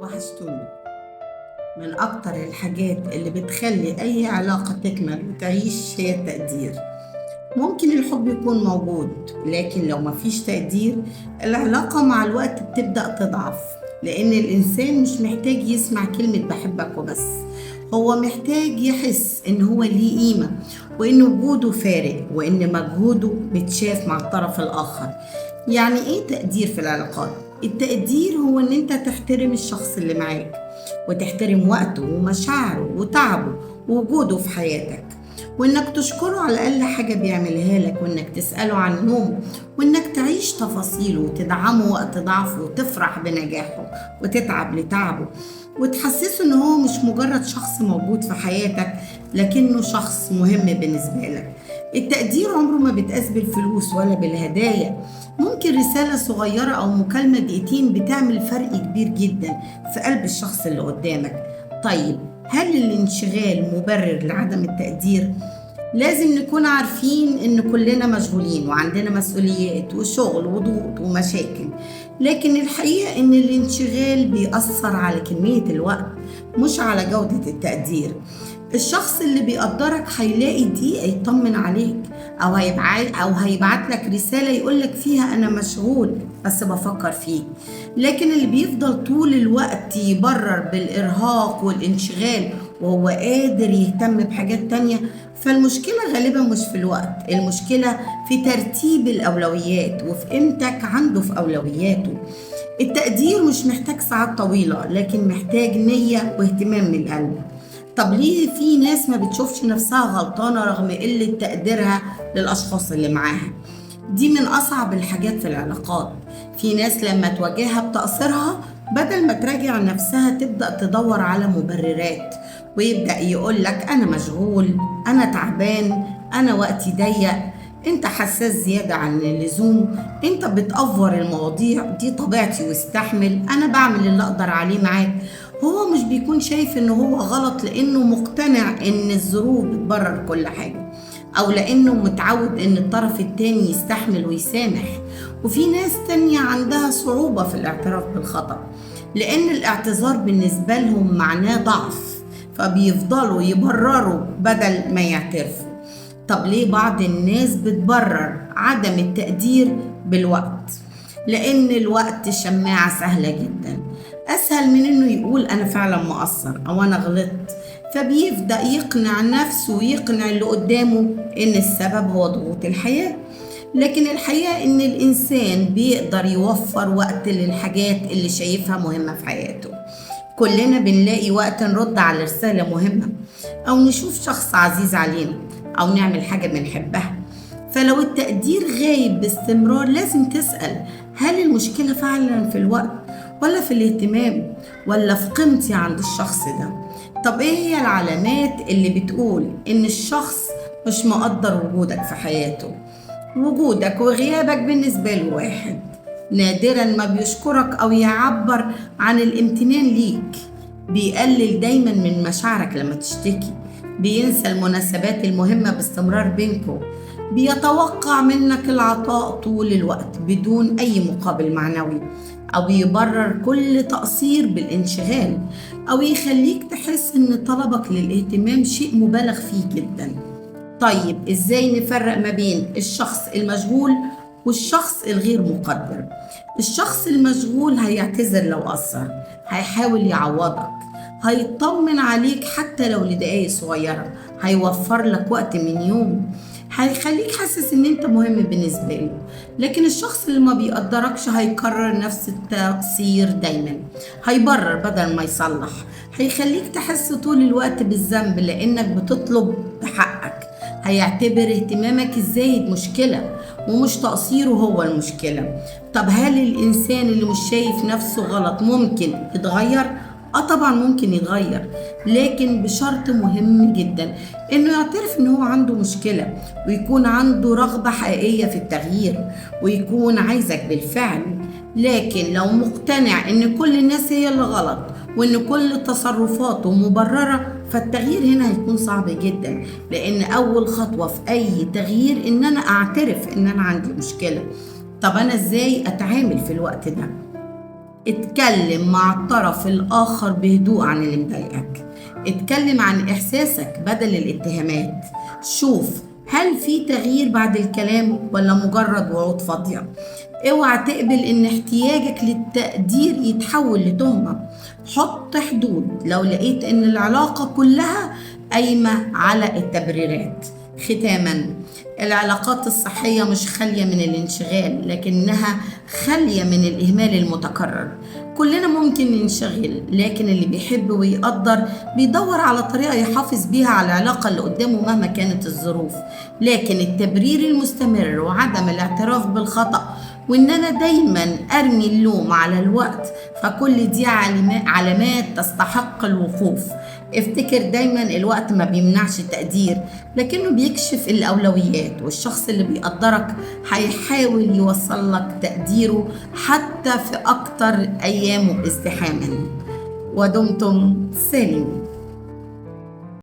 وحشتوني. من أكتر الحاجات اللي بتخلي أي علاقة تكمل وتعيش هي التقدير. ممكن الحب يكون موجود، لكن لو مفيش تقدير العلاقة مع الوقت بتبدأ تضعف، لأن الإنسان مش محتاج يسمع كلمة بحبك وبس، هو محتاج يحس إن هو ليه قيمة، وإن وجوده فارق، وإن مجهوده متشاف مع الطرف الآخر. يعني إيه تقدير في العلاقات؟ التقدير هو إن أنت تحترم الشخص اللي معاك، وتحترم وقته ومشاعره وتعبه ووجوده في حياتك، وإنك تشكره على أقل حاجة بيعملها لك، وإنك تسأله عن يومه، وإنك تعيش تفاصيله وتدعمه وقت ضعفه، وتفرح بنجاحه وتتعب لتعبه، وتحسسه إن هو مش مجرد شخص موجود في حياتك، لكنه شخص مهم بالنسبة لك. التقدير عمره ما بيتقاس بالفلوس ولا بالهدايا، ممكن رسالة صغيرة أو مكالمة دقيقتين بتعمل فرق كبير جدا في قلب الشخص اللي قدامك. طيب، هل الانشغال مبرر لعدم التقدير؟ لازم نكون عارفين إن كلنا مشغولين وعندنا مسؤوليات وشغل وضغوط ومشاكل، لكن الحقيقة إن الانشغال بيأثر على كمية الوقت مش على جودة التقدير. الشخص اللي بيقدرك هيلاقي دقيقة يطمن عليك، أو هيبعت لك رسالة يقولك فيها أنا مشغول بس بفكر فيك. لكن اللي بيفضل طول الوقت يبرر بالإرهاق والانشغال وهو قادر يهتم بحاجات تانية، فالمشكلة غالبا مش في الوقت، المشكلة في ترتيب الأولويات وفي قيمتك عنده في أولوياته. التقدير مش محتاج ساعات طويلة، لكن محتاج نية واهتمام من القلب. طب ليه في ناس ما بتشوفش نفسها غلطانة رغم قلة تقديرها للأشخاص اللي معاها؟ دي من أصعب الحاجات في العلاقات. في ناس لما تواجهها بتقصيرها بدل ما تراجع نفسها تبدأ تدور على مبررات، ويبدأ يقولك أنا مشغول، أنا تعبان، أنا وقتي ضيق، أنت حساس زيادة عن اللزوم، أنت بتأفور المواضيع، دي طبيعتي واستحمل، أنا بعمل اللي أقدر عليه معاك. هو مش بيكون شايف إنه هو غلط لأنه مقتنع إن الظروف بتبرر كل حاجة، أو لأنه متعود إن الطرف التاني يستحمل ويسامح. وفي ناس تانية عندها صعوبة في الاعتراف بالخطأ، لأن الاعتذار بالنسبة لهم معناه ضعف، فبيفضلوا يبرروا بدل ما يعترفوا. طب ليه بعض الناس بتبرر عدم التقدير بالوقت؟ لأن الوقت شماعة سهلة جدا، أسهل من إنه يقول أنا فعلا مقصر أو أنا غلطت، فبيبدأ يقنع نفسه ويقنع اللي قدامه إن السبب هو ضغوط الحياة. لكن الحقيقة إن الإنسان بيقدر يوفر وقت للحاجات اللي شايفها مهمة في حياته. كلنا بنلاقي وقت نرد على رسالة مهمة، أو نشوف شخص عزيز علينا، أو نعمل حاجة بنحبها. فلو التقدير غايب باستمرار لازم تسأل، هل المشكلة فعلا في الوقت ولا في الاهتمام ولا في قيمتي عند الشخص ده؟ طب ايه هي العلامات اللي بتقول ان الشخص مش مقدر وجودك في حياته؟ وجودك وغيابك بالنسبة له واحد. نادرا ما بيشكرك او يعبر عن الامتنان ليك، بيقلل دايما من مشاعرك لما تشتكي، بينسى المناسبات المهمة باستمرار بينكم، بيتوقع منك العطاء طول الوقت بدون أي مقابل معنوي، أو يبرر كل تقصير بالانشغال، أو يخليك تحس إن طلبك للاهتمام شيء مبالغ فيه جدا. طيب إزاي نفرق ما بين الشخص المشغول والشخص الغير مقدر؟ الشخص المشغول هيعتذر لو قصر، هيحاول يعوضك، هيطمن عليك حتى لو لدقايق صغيرة، هيوفر لك وقت من يوم، هيخليك حاسس ان انت مهم بالنسبة له. لكن الشخص اللي ما بيقدركش هيكرر نفس التقصير دايما، هيبرر بدل ما يصلح، هيخليك تحس طول الوقت بالذنب لانك بتطلب بحقك، هيعتبر اهتمامك الزايد مشكلة ومش تقصيره هو المشكلة. طب هل الانسان اللي مش شايف نفسه غلط ممكن يتغير؟ طبعا ممكن يتغير، لكن بشرط مهم جدا، انه يعترف ان هو عنده مشكلة، ويكون عنده رغبة حقيقية في التغيير، ويكون عايزك بالفعل. لكن لو مقتنع ان كل الناس هي اللي غلط وان كل تصرفاته مبررة، فالتغيير هنا هيكون صعب جدا، لان اول خطوة في اي تغيير ان انا اعترف ان انا عندي مشكلة. طب انا ازاي اتعامل في الوقت ده؟ اتكلم مع الطرف الآخر بهدوء عن اللي مضايقك، اتكلم عن إحساسك بدل الاتهامات. شوف هل في تغيير بعد الكلام ولا مجرد وعود فاضية. اوعى تقبل ان احتياجك للتقدير يتحول لتهمة. حط حدود لو لقيت ان العلاقة كلها قايمة على التبريرات. ختاما، العلاقات الصحية مش خالية من الانشغال، لكنها خالية من الإهمال المتكرر. كلنا ممكن ننشغل، لكن اللي بيحب ويقدر بيدور على طريقة يحافظ بيها على العلاقة اللي قدامه مهما كانت الظروف. لكن التبرير المستمر وعدم الاعتراف بالخطأ وإن أنا دايما أرمي اللوم على الوقت، فكل دي علامات تستحق الوقوف. افتكر دايما الوقت ما بيمنعش التقدير، لكنه بيكشف الأولويات، والشخص اللي بيقدرك هيحاول يوصل لك تقديره حتى في أكتر أيامه ازدحاما. ودمتم سالمين.